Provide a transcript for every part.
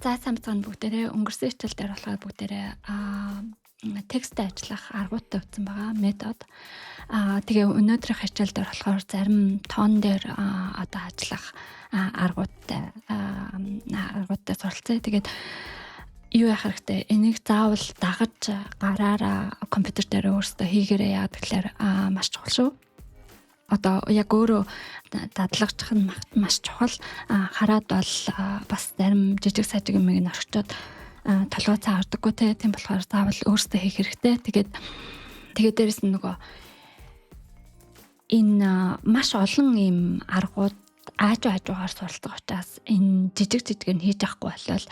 За, сайн бацгаана бүгдээрээ. Өнгөрсөн хичээл дээр болохоор бүгдээрээ тексттэй ажиллах аргуудтай үзсэн байгаа, метод. Тэгээ өнөөдрийн хичээл дээр болохоор зарим тоон дээр одоо ажиллах аргуудтай суралцъя. Тэгээд юу яах хэрэгтэй? Энийг заавал дагаж гараараа компьютер дээр өөрсдөө хийгээрэй. Яагаад гэхээр маш чухал шүү. Одоо яг өөрөө дадлагчих нь маш чухал. Хараад бол бас зарим жижиг сажиг юмыг нь орхичоод толгой цаа ордоггүй те. Тийм болохоор заавал өөрсдөө хийх хэрэгтэй. Тэгээд дээрэс нь нөгөө энэ маш олон ийм аргууд аажуу хажуугаар суралцах учраас энэ жижиг жижиг нь хийж авахгүй болвол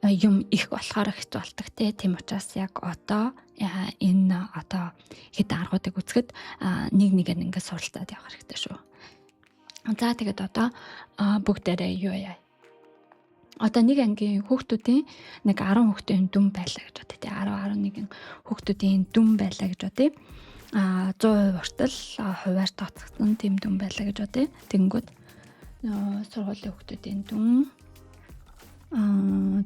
юм их болохоор хэцүү болдог те. Тийм учраас яг одоо энэ одоо хэд аргуудыг үзэхэд нэг нэгээр ингээд суралцаад явах хэрэгтэй шүү. За, тэгээд одоо бүгдээрээ юу яа. Одоо нэг ангийн хүүхдүүдийн нэг 10 хүүхдийн дүн байлаа гэж бодъё те. 10 11 хүүхдүүдийн дүн байлаа гэж бодъё. 100% хүртэл хувиар тооцогдсон тийм дүн байлаа гэж бодъё. Тэгэнгүүт сургуулийн хүүхдүүдийн дүн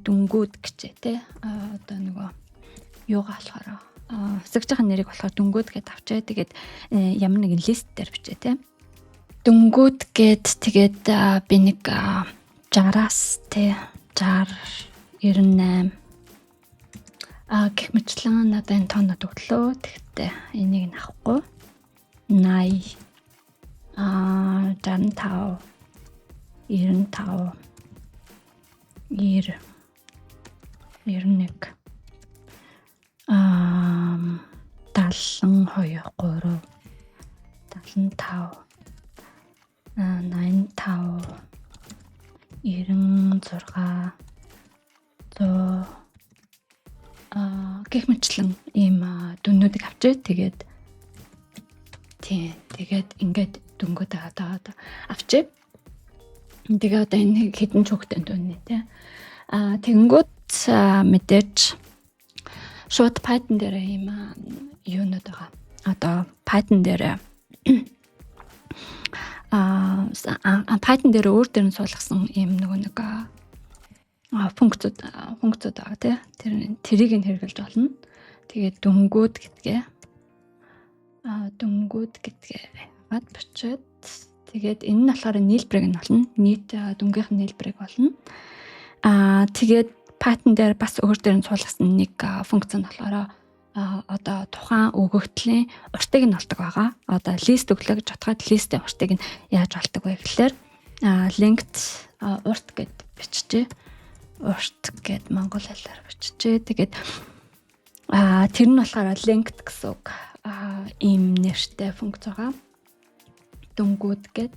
дүнгүүд гэжээ те. Одоо нөгөө юугаа болохоор хэсэгчийн нэрийг болохоор дүнгүүд гэд авчээ. Тэгээд ямар нэгэн list дээр бичээ те. Дүнгүүд гэд, тэгээд би нэг 60-аас те, 60, 98 гэх мэтлэн надад энэ тоонод өглөө. Тэгтээ энийг нь авахгүй. 80, 65, 95, 90, 91, 72, 3, 75, 85, 96, 100 гэх мэтлэн ийм дүннүүдийг авчээ. Тэгээд тийм, тэгээд ингээд дүнгүүд одоо авчээ. Тэгээ одоо энэ хэдэн чөгтэй дүннэ те. Тэгэнгүүт мэдээж шууд Python дээр ийм юунууд байгаа. Одоо Python дээр өөр дээр нь суулгасан ийм нөгөө нэг функцүүд байгаа тий. Тэрийг нь хэрэглэж болно. Тэгээд дүнгүүд гэдгээ дүнгүүд гэдгээ яагаад бичээд, тэгээд энэ нь болохоор нийлбэрийг нь болно. Нийт дүнгийнх нь нийлбэрийг болно. Тэгээд Python дээр бас өөр дээр нь суулгасан нэг функц нь болохоор одоо тухайн өгөгдлийн уртыг нь олдог байгаа. Одоо list өглөө гэж бодоход list ийн уртыг нь яаж олдог вэ гэхлээр length урт гэд биччихээ. Урт гэд монгол хэлээр биччихээ. Тэгээд тэр нь болохоор length гэсэн үг. Ийм нэртэй функц байгаа. Дүнгүүд гэд,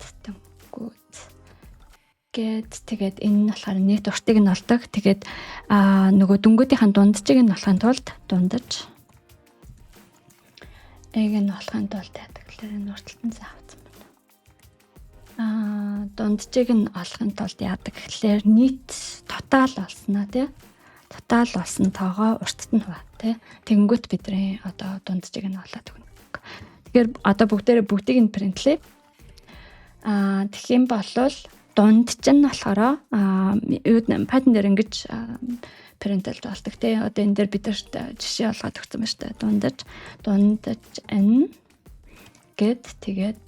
тэгээд энэ нь болохоор нийт уртыг нь олдог. Тэгээд нөгөө дүнгүүдийн дунджийг нь олохын тулд, дундаж эг нь олохын тулд яадаг гэхээр энэ урталт нь сайн авсан байна. Дунджийг нь олохын тулд яадаг гэхлээр нийт total олсноо тий. Total олсон тоогоо уртад нь хуваа тий. Тэгэнгүүт бидний одоо дунджийг нь олоод өгнө. Тэгэхээр одоо бүгдээрээ бүгдийг нь print лээ. Тэгэх юм бол дунд чинь болохоор юу Python дээр ингэж print элж болдог тий. Одоо энэ дээр бид нарт жишээ олгоод өгсөн байна шүү дээ. Дундаж n гэд, тэгээд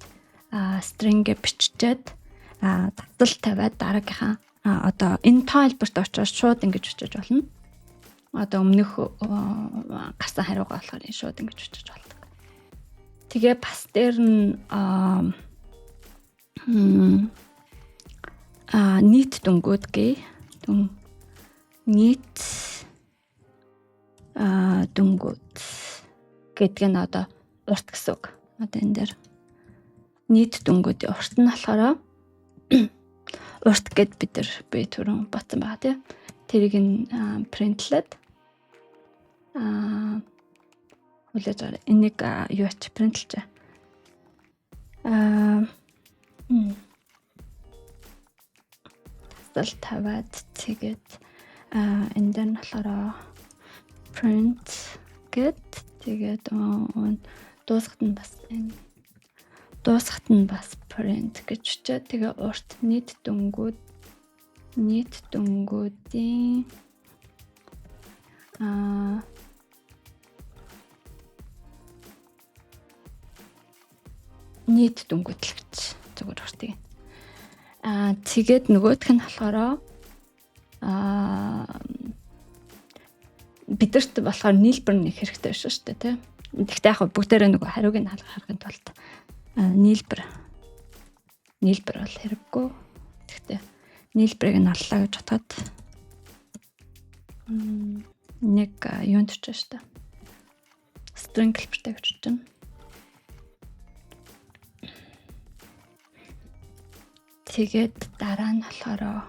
string гээ биччихэд татал тавиад дараагийнхаа одоо энэ тоо хэлбэрт учраас шууд ингэж бичиж болно. Одоо өмнөх гарсан хариугаа болохоор энэ шууд ингэж бичиж болдог. Тэгээ бас дээр нь нийт дүнгүүд гээ. Дүн нийт дүнгүүд гэдэг нь одоо урт гэсэн үг. Одоо энэ дээр нийт дүнгүүдийн урт нь болохоор урт гэд бид нар би түрүүн бодсон байгаа тий. Тэрийг нь print лээд хүлээж аваа. Энийг юу ач print лжээ. Тасал тавиад, тэгээд энэ дээр нь болохоор print гэд, тэгээд дуусахад нь бас энэ дуусахад нь бас print гэж бичээд, тэгээ урт нийт дүнгууд нийт дүнгуудын Нийт дүнгууд л гэж зүгээр уртыг. Тэгээд нөгөөх нь болохоор бидэрт болохоор нийлбэр нэг хэрэгтэй биш шүү дээ, тий. Гэхдээ яг бүгдээрээ нөгөө хариуг нь харахын тулд нийлбэр бол хэрэггүй. Гэхдээ нийлбэрийг нь оллоо гэж бодоход нэг юунд ч шүү дээ. String хэлбэртэй гэж байна. Тэгээд дараа нь болохоор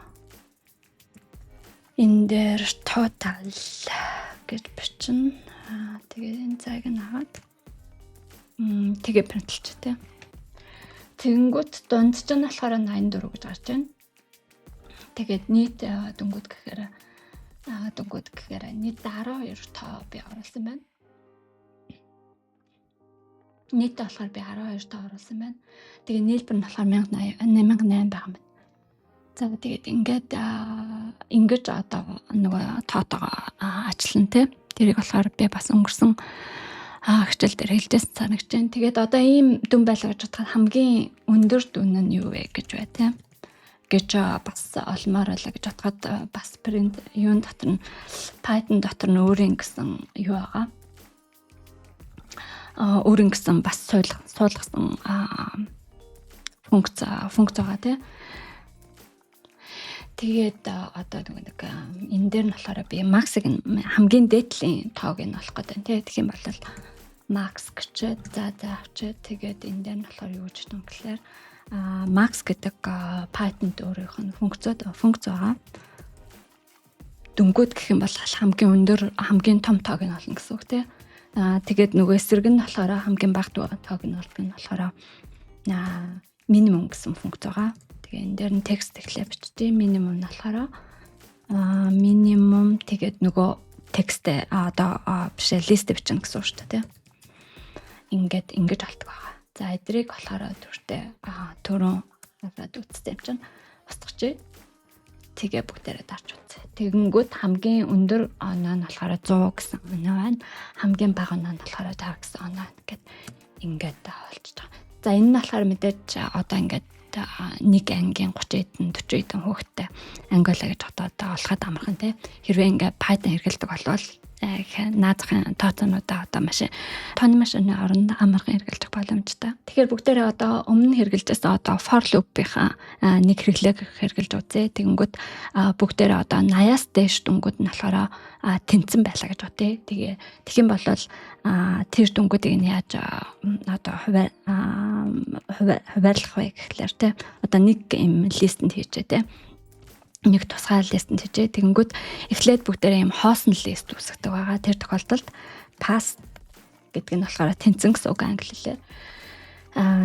энэ дээр total гэж бичнэ. Тэгээд энэ зайг нь агаад тэгээ print лчих тий. Тэгэнгүүт дунд чинь болохоор 84 гэж гарч байна. Тэгээд нийт дүнгууд гэхээр нийт 12 тоо би оруулсан байна. Нийтдээ болохоор би 12 тоо оруулсан байна. Тэгээ нийлбэр нь болохоор 1080 8008 байгаа юм байна. За, тэгээд ингээд ингэж одоо нөгөө тоотойгоо ажиллана те. Тэрийг болохоор би бас өнгөрсөн хичээл дээр хэлжсэн санагч байна. Тэгээд одоо ийм дүн байлаа гэж бодоход хамгийн өндөр дүн нь юу вэ гэж бай те гэж бас олмоор байлаа гэж бодоход бас print юун дотор нь, Python дотор нь өөрийн гэсэн юу байгаа. Өөрийн гэсэн бас суулгасан функц байгаа тий. Тэгээд одоо нэг энэ дээр нь болохоор би max-ыг, хамгийн дээдлийн тоог нь олох гэдэг тий. Тэгэх юм бол max гэчээд за авчиад, тэгээд энэ дээр нь болохоор юу гэж юм гэхээр max гэдэг Python-д өөрийнх нь функц байгаа. Дүнгууд гэх юм бол хамгийн өндөр, хамгийн том тоог нь олно гэсэн үг тий. Тэгээд нөгөө эсрэг нь болохоор хамгийн бага тоог нь олдог нь болохоор минимум гэсэн функц байгаа. Тэгээ энэ дээр нь текст эхлээ бичтий. Минимум нь болохоор минимум, тэгээд нөгөө текстээ одоо биш, list бичнэ гэсэн үг шүү дээ, тий. Ингээд ингэж олдог байгаа. За, эдрийг болохоор дүртэй түрүүн хараад үтсэн юм чинь устгachээ. Тэгээ бүгдээрээ дарж үзье. Тэгэнгүүт хамгийн өндөр оноо нь болохоор 100 гэсэн оноо байна. Хамгийн бага оноо нь болохоор 60 гэсэн оноо байна гэд ингээд олчж байгаа. За, энэ нь болохоор мэдээж одоо ингээд нэг ангийн 30 хэдэн, 40 хэдэн хүүхэдтэй анги байлаа гэж одоо олоход амархан тий. Хэрвээ ингээд Python хэрэглэдэг болвол наазахын тооцоонуудаа одоо машин тооны машины оронд амархан хэрэглэх боломжтой. Тэгэхээр бүгдээрээ одоо өмнө хэрэглэжсэн одоо for loop-ийнхаа нэг хэрэглээг хэрэглэж үзье. Тэгэнгүүт бүгдээрээ одоо 80-аас дээш дүнгууд нь болохоор тэнцэн байлаа гэж бодъё. Тэгээ тэгэх юм бол тэр дүнгуудыг нь яаж одоо хуваарлах вэ гэхлээр те, одоо нэг юм list энд хийжээ те, нэг тусгай list энд хийжээ. Тэгэнгүүт эхлээд бүгдээрээ юм хоосон list үүсгдэг байгаа. Тэр тохиолдолд pass гэдэг нь болохоор тэнцэн гэсэн үг англи хэлээр.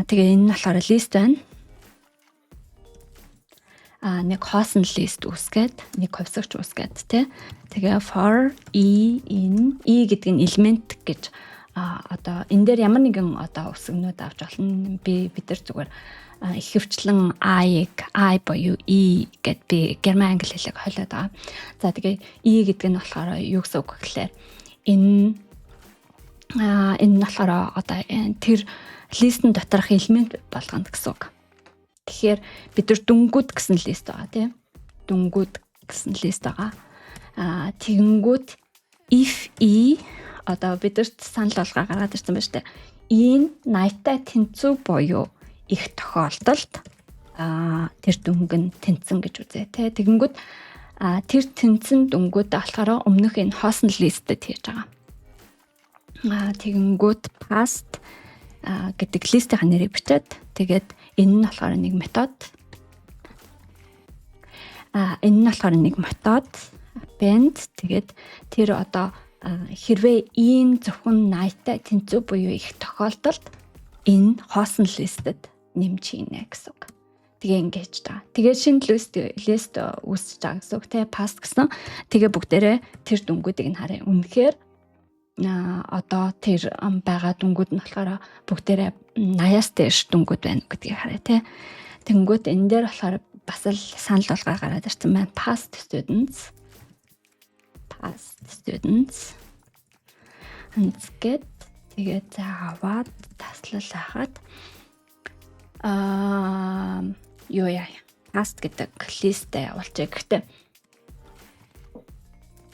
Тэгээ энэ нь болохоор list байна. Нэг хоосон list үүсгээд, нэг хувьсагч үүсгээд тий. Тэгээ for e in, e гэдэг нь элемент гэж, одоо энэ дээр ямар нэгэн одоо үсгнүүд авч болно. Бид нар зүгээр ихэвчлэн I-г, I буюу E гэд би герман англи хэлийг холиод байгаа. За, тэгээ E гэдэг нь болохоор юу гэсэн үг гэхлээр энэ нь болохоор одоо тэр list эн доторх элемент болгоно гэсэн үг. Тэгэхээр бид нар дүнгүүд гэсэн list байгаа тийм. Дүнгүүд гэсэн list байгаа. Тэгэнгүүт if e, одоо бидэрт санал болгоо гаргаад ирсэн байна шүү дээ. Энэ 80-тай тэнцүү буюу их тохиолдолд тэр дүнг нь тэнцэн гэж үзье те. Тэгэнгүүт тэр тэнцэн дүнгүүд болохоор өмнөх энэ хоосон list эд хийж байгаа. Тэгэнгүүт passed гэдэг list ийн нэрийг бичээд, тэгээд энэ нь болохоор нэг метод. Энэ нь болохоор нэг метод append, тэгээд тэр одоо хэрвээ ийм зөвхөн 80-тай тэнцүү буюу их тохиолдолд энэ хоосон list эд нэмж хийнэ гэсэн үг. Тэгээ ингэж байгаа. Тэгээ шинэ list үүсэж байгаа гэсэн үг те, pass гэсэн. Тэгээ бүгдээрээ тэр дүнгуудыг нь харъя. Үнэхээр одоо тэр байгаа дүнгууд нь болохоор бүгдээрээ 80-аас дээш дүнгууд байна гэдгийг харъя те. Тэнгүүд энэ дээр болохоор бас л санал болгоо гараад ирсэн байна. Passed students. Passed students гэд тэгээд за аваад таслал хахад юу яа, passed гэдэг list ээ явуулчих.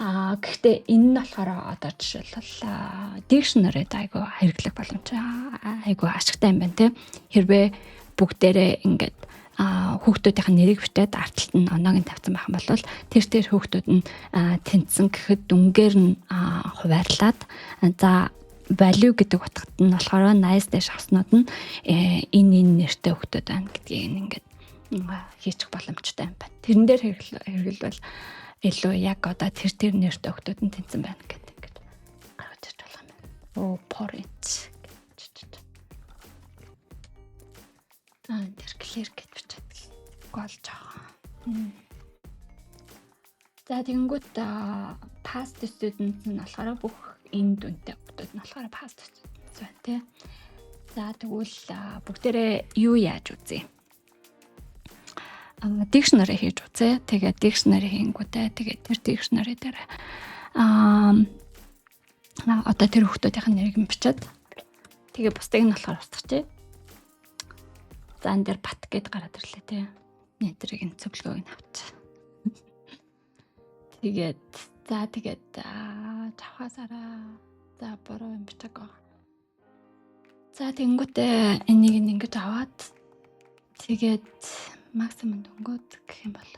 Гэхдээ энэ нь болохоор одоо жишээлбэл dictionary-д айгу хэрэглэх боломж, айгу ашигтай юм байна те. Хэрвээ бүгдээрээ ингээд хүүхдүүдийн нэрийг бичээд ард талд нь оноог нь тавьсан байх юм бол тэр тэр хүүхдүүд нь тэнцсэн гэхэд дүнгээр нь хуваарлаад, за, value гэдэг утгад нь болохоор 80-аас дээш авснууд нь энэ энэ нэртэй хүүхдүүд байна гэдгийг ингээд хийчих боломжтой юм байна. Тэрэн дээр хэрэглэвэл илүү яг одоо тэр тэр нэртэй хүүхдүүд нь тэнцсэн байна гэдэг ингээд гаргаж ирж болох юм байна. Оо, porridge гэж. Тэр clear гэж бичээд болж байгаа. За, тэгэнгүүт passed students нь болохоор бүх энэ дүнтэй хүүхдүүд нь болохоор passed students байна тий. За, тэгвэл бүгдээрээ юу яаж үзье? Dictionary хийж үзье. Тэгээд dictionary хийнгүүтээ тэгээд тэр dictionary дээр одоо тэр хүүхдүүдийн нэрийг нь бичээд тэгээ бусдыг нь болохоор устгачих. За, энэ дээр бат гэд гараад ирлээ тий. Нэтэрийг нь цөглөгөөг нь авчих. Тэгээд за, тэгээд авхаасараа, за, буруу юм бичээг. За, тэгэнгүүтээ энийг нь ингэж аваад тэгээд максимум дөнгөд гэх юм бол,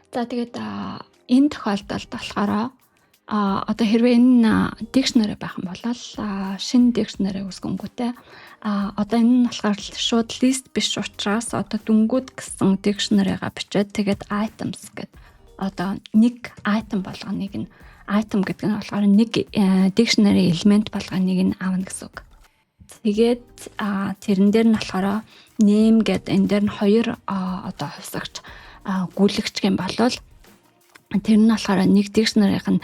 за, тэгээд энэ тохиолдолд болохоор одоо хэрвээ энэ dictionary байх юм бол шинэ dictionary үүсгэнгүүтээ одоо энэ нь болохоор шууд list биш учраас одоо дүнгууд гэсэн dictionary-га бичээд тэгээд items гэд одоо нэг item болгоныг нь, item гэдэг нь болохоор нэг dictionary element болгоныг нь авна гэсэн үг. Тэгээд тэрэн дээр нь болохоор name гэдэг энэ дээр нь хоёр одоо хувьсагч гүйлгэж юм болвол тэр нь болохоор нэг dictionary-ийн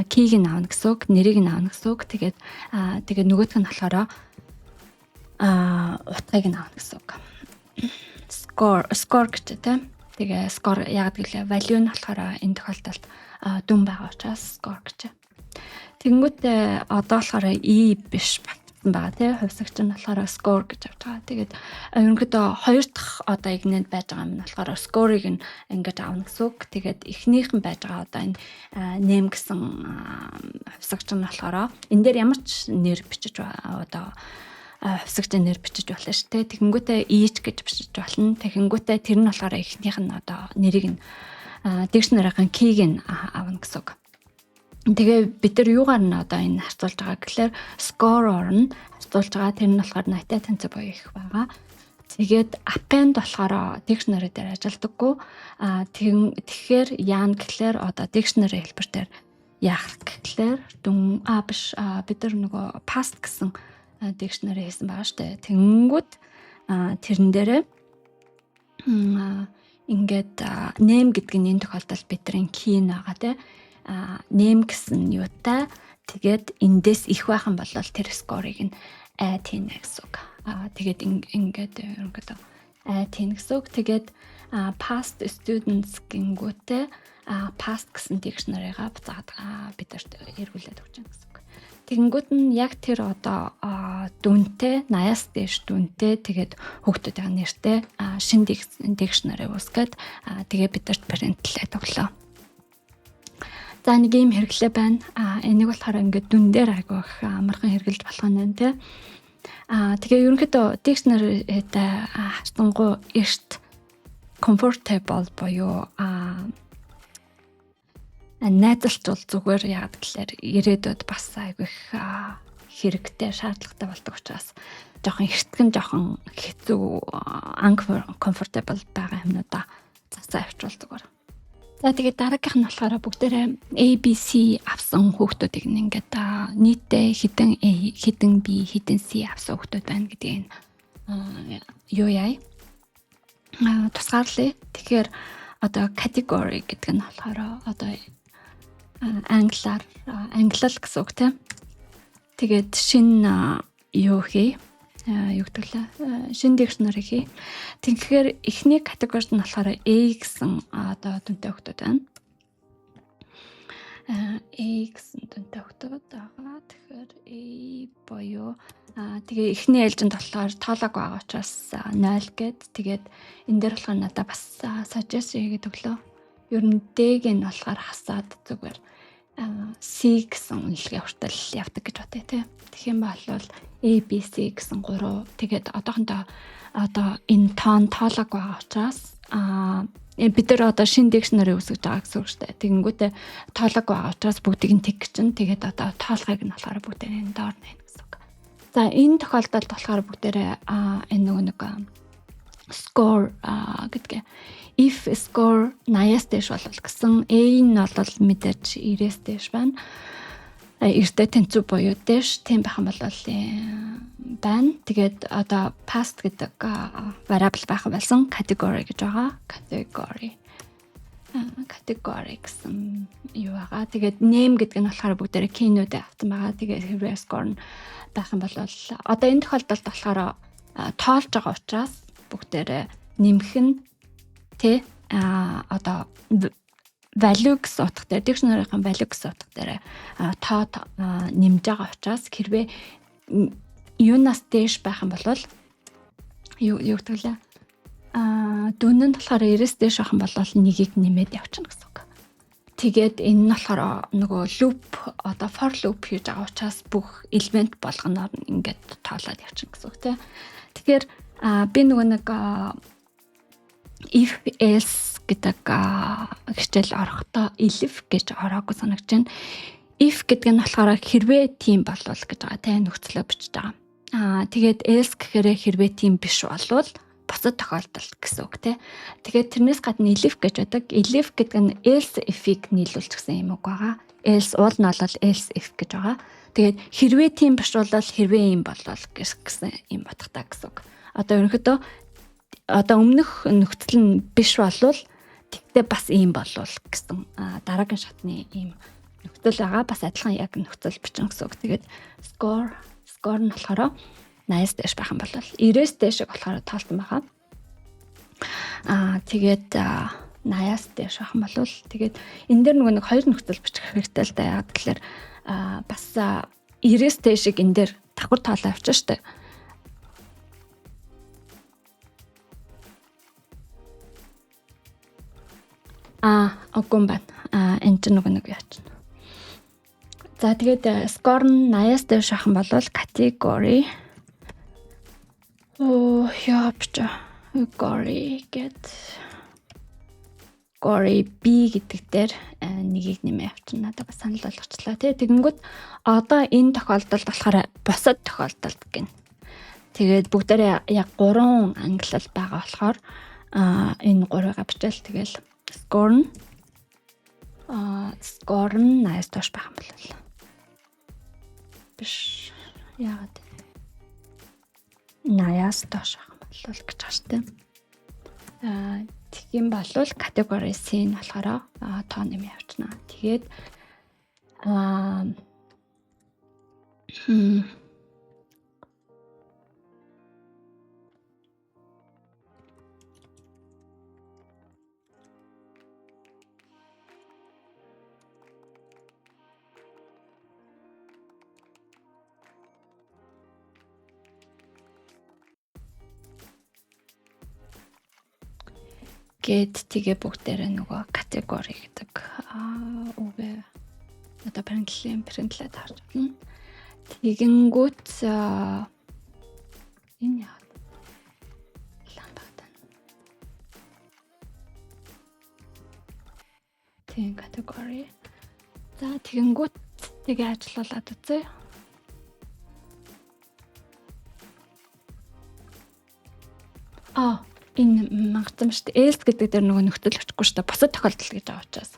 key-г нь авна гэсэн үг, нэрийг нь авна гэсэн үг. Тэгээд нөгөөх нь болохоор утгыг нь авна гэсэн үг. Score, score гэж тийм. Тэгээ score яг гэвэл value нь болохоор энэ тохиолдолд дүн байгаа учраас score гэж. Тэгэнгүүтээ одоо болохоор e биш болцсон байгаа тий, хувьсагч нь болохоор score гэж авч байгаа. Тэгээд ерөнхийдөө хоёр дахь одоо игнэнд байж байгаа юм нь болохоор score-ыг нь ингэж авна гэсэн үг. Тэгээд эхнийх нь байж байгаа одоо энэ name гэсэн хувьсагч нь болохоор энэ дээр ямар ч нэр бичиж, одоо хувьсагчийн нэр бичиж болно шүү дээ. Тэгэнгүүтээ each гэж бичиж болно. Тэгэнгүүтээ тэр нь болохоор эхнийх нь одоо нэрийг нь, dictionary-ийн key-г нь авна гэсэн үг. Тэгээ бид нар юугаар нь одоо энэ харьцуулж байгаа гэхлээр score-оор нь харьцуулж байгаа. Тэр нь болохоор 80-тай тэнцүү буюу их байгаа. Тэгээд append болохоор dictionary дээр ажилладаггүй. Тэгэхээр яана гэхлээр одоо dictionary хэлбэр дээр яах гэхлээр дүн биш, бид нар нөгөө passed гэсэн dictionary хийсэн байгаа штэ. Тэнгүүд тэрэн дээрээ ингээд name гэдэг нь энэ тохиолдолд бидний key нь байгаа тий, name гэсэн юутай тэгээд эндээс их байх юм бол тэр score-ыг нь add хийнэ гэсэн үг. Тэгээд ингээд ерөнхийдөө add хийнэ гэсэн үг. Тэгээд passed students гингүүтээ passed гэсэн dictionary-га буцаад бидэрт эргүүлээд өгч байгаа гэсэн үг. Тэгэнгүүт нь яг тэр одоо дүнтэй, 80-аас дээш дүнтэй, тэгээд хүүхдүүдийн нэртэй шинэ dictionary үүсгээд тэгээ бидэрт print лээд өглөө. За, нэг ийм хэрэглээ байна. Энийг болохоор ингээд дүн дээр айгүй их амархан хэрэглэж болох нь байна те. Тэгээ ерөнхийдөө dictionary-тай харьцангуй эрт comfortable буюу найзалчвал зүгээр. Яг гэхлээр ирээдүйд бас айгүй их хэрэгтэй, шаардлагатай болдог учраас жоохон эртгэн, жоохон хэцүү, uncomfortable байгаа юмнуудаа засаа авчвал зүгээр. За, тэгээд дараагийнх нь болохоор бүгдээрээ A B C авсан хүүхдүүдийг ингээд нийтдээ хэдэн A, хэдэн B, хэдэн C авсан хүүхдүүд байна гэдгийг юу яа тусгаарлаа. Тэгэхээр одоо category гэдэг нь болохоор одоо англиар ангилал гэсэн үг тийм. Тэгээд шинэ юу хий, юу гэдэг лээ, шинэ dictionary хий. Тэгэхээр эхний категорид нь болохоор A гэсэн одоо дүнтэй хүүхдүүд байна. A гэсэн дүнтэй өгдөг байгаа. Тэгэхээр A буюу тэгээ эхний ээлжинд болохоор тоолог байгаа учраас 0 гэд тэгээд энэ дээр болохоор надад бас suggest хийгээд өглөө. Ер нь D-г нь болохоор хасаад зүгээр C гэсэн үнэлгээ хүртэл явдаг гэж бодъё тий. Тэгэх юм бол A, B, C гэсэн 3 тэгээд одоохондоо одоо энэ тоон тоолог байгаа учраас бид нар одоо шинэ dictionary үүсгэж байгаа гэсэн үг шүү дээ. Тэгэнгүүтээ тоолог байгаа учраас бүгдийг нь тэг чинь тэгээд одоо тоолгыг нь болохоор бүгдээр энэ доор нэ гэсэн үг. За, энэ тохиолдолд болохоор бүгдээрээ энэ нөгөө нэг score гэдгээ if score 80-аас дээш болвол гэсэн, A нь бол мэдээж 90-ээс дээш байна. 90-тэй тэнцүү буюу дээш тийм байх юм бол байна. Тэгээд одоо past гэдэг variable байх болсон, category гэж байгаа. Category гэсэн юу байгаа. Тэгээд name гэдэг нь болохоор бүгдээрээ key-нүүдээ авсан байгаа. Тэгээд хэрвээ score нь байх юм бол одоо энэ тохиолдолд болохоор тоолж байгаа учраас бүгдээрээ нэмэх нь тэ одоо value гэсэн утга дээр, dictionary-ийн value гэсэн утга дээр тоо нэмж байгаа учраас хэрвээ юунаас дээш байх юм бол юу гэдэг лээ, дүн нь болохоор 90-ээс дээш байх юм бол нэгийг нэмээд явчихна гэсэн үг. Тэгээд энэ нь болохоор нөгөө loop, одоо for loop хийж байгаа учраас бүх элемент болгоноор ингээд тоолоод явчихна гэсэн үг тийм. Тэгэхээр би нөгөө нэг if else гэдэг хичээл орохдоо elif гэж ороогүй санагч байна. If гэдэг нь болохоор хэрвээ тийм болвол гэж байгаа тийм нөхцлөө бичиж байгаа. Тэгээд else гэхээр хэрвээ тийм биш болвол бусад тохиолдол гэсэн үг тий. Тэгээд тэрнээс гадна elif гэж байдаг. Elif гэдэг нь else if-ийг нийлүүлж гэсэн юм үг байгаа. Else уул нь бол else if гэж байгаа. Тэгээд хэрвээ тийм биш бол хэрвээ юм болвол гэсэн юм утгатай гэсэн үг. Одоо ерөнхийдөө одоо өмнөх нөхцөл нь биш болвол тэгтээ бас ийм болвол гэсэн дараагийн шатны ийм нөхцөл байгаа. Бас адилхан яг нөхцөл бичин гэсэн үг. Тэгээд score нь болохоор 80-аас дээш байх юм бол, 90-ээс дээшиг болохоор тоолтон байгаа. Тэгээд 80-аас дээш байх юм бол тэгээд энэ дээр нөгөө нэг хоёр нөхцөл бичих хэрэгтэй л да. Яг тэгэхээр бас 90-ээс дээшиг энэ дээр давхар тоолоо авчих штэ. Үгүй юм байна. Энэ чинь нөгөө нэг яач. За, тэгээд score нь 80-аас дээш авах юм бол category оо яапч category get category B гэдэг дээр нэгийг нэмээ авчин, надад бас санал болгочлаа тий. Тэгэнгүүт одоо энэ тохиолдолд болохоор бусад тохиолдолд гин. Тэгээд бүгдээрээ яг гурван ангилал байгаа болохоор энэ гурвыгаа бичээл тэгэл score нь 80-аас доош байх юм бол биш, яагаад 80-аас доош байх юм бол гэж байгаа штэ. Тэгэх юм бол category C нь болохоор тоо нэмээ явчихна. Тэгээд гээд тэгээ бүгдээрээ нөгөө category гэдэг үгээ одоо print лээд харж байна. Тэгэнгүүт энэ яагаад лам багтана. Тийм, category. За, тэгэнгүүт тэгээ ажиллуулад үзье. Энэ мангацсан шүү дээ. Else гэдэг дээр нөгөө нөхцөл бичихгүй шүү дээ. Бусад тохиолдол гэж байгаа учраас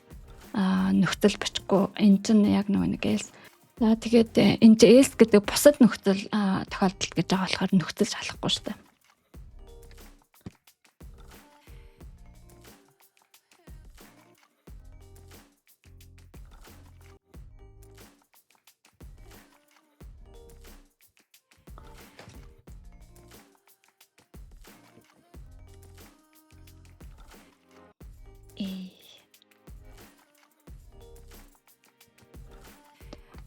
нөхцөл бичихгүй. Энэ чинь яг нөгөө нэг else. За, тэгээд энэ чинь else гэдэг бусад нөхцөл тохиолдол гэж байгаа болохоор нөхцөл шалахгүй шүү дээ. A.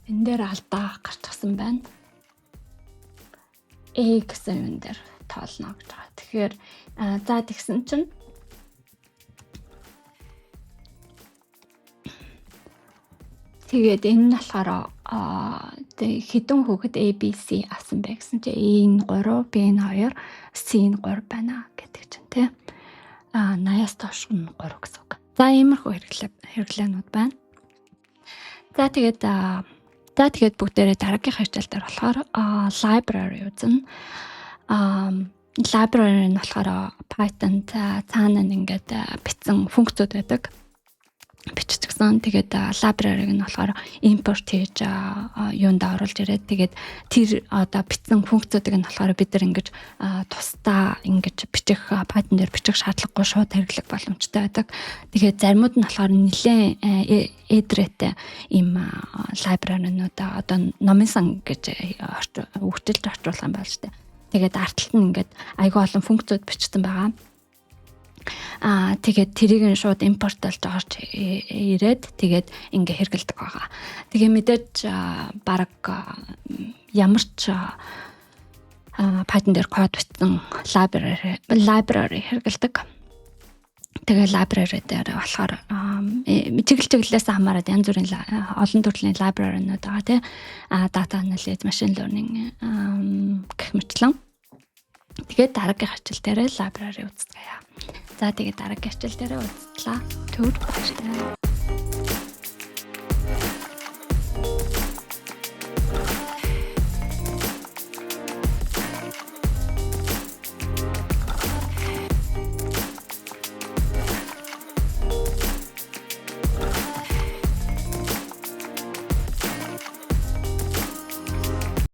Энэ дээр алдаа гарчихсан байна. A гэсэн юм дээр тоолно гэж байгаа. Тэгэхээр за, тэгсэн чинь тэгээд энэ нь болохоор хэдэн хүүхэд A B C авсан бэ гэсэн чинь A нь 3, B нь 2, C нь 3 байна гэдэг чинь, тий. 80-аас доош нь 3 гэсэн үг. За, иймэрхүү хэрэглээнүүд байна. За, тэгээд бүгдээрээ дараагийн хичээл дээр болохоор library үзнэ. Library нь болохоор Python цаана нь ингээд бичсэн функцүүд байдаг биччихсэн. Тэгээд library-г нь болохоор импорт хийж юунд оруулж ирээд, тэгээд тэр одоо бичсэн функцүүдийг нь болохоор бид нар ингэж тусдаа ингэж бичих, Python дээр бичих шаардлагагүй, шууд хэрэглэх боломжтой байдаг. Тэгээд заримуд нь болохоор нэлээд эдрэтэй ийм library-нууд, одоо номын сан гэж үгчилж орчуулах юм байна шүү дээ. Тэгээд ард талд нь ингээд айгүй олон функцүүд бичсэн байгаа. Тэгээд тэрийг нь шууд импортлж орж ирээд, тэгээд ингээ хэрэглэдэг байгаа. Тэгээ мэдээж баг ямар ч Python дээр код бичсэн library хэрэглэдэг. Тэгээ library дээр болохоор чиглэл чиглэлээс хамаарат янз бүрийн олон төрлийн library-нууд байгаа, тий. Data analysis, machine learning гэх мэтчилэн. Тэгээд дараагийн хичээл дээр library үзцгээе. За, тэгээд дараагийн хичээл дээр уулзлаа. Түр баяртай.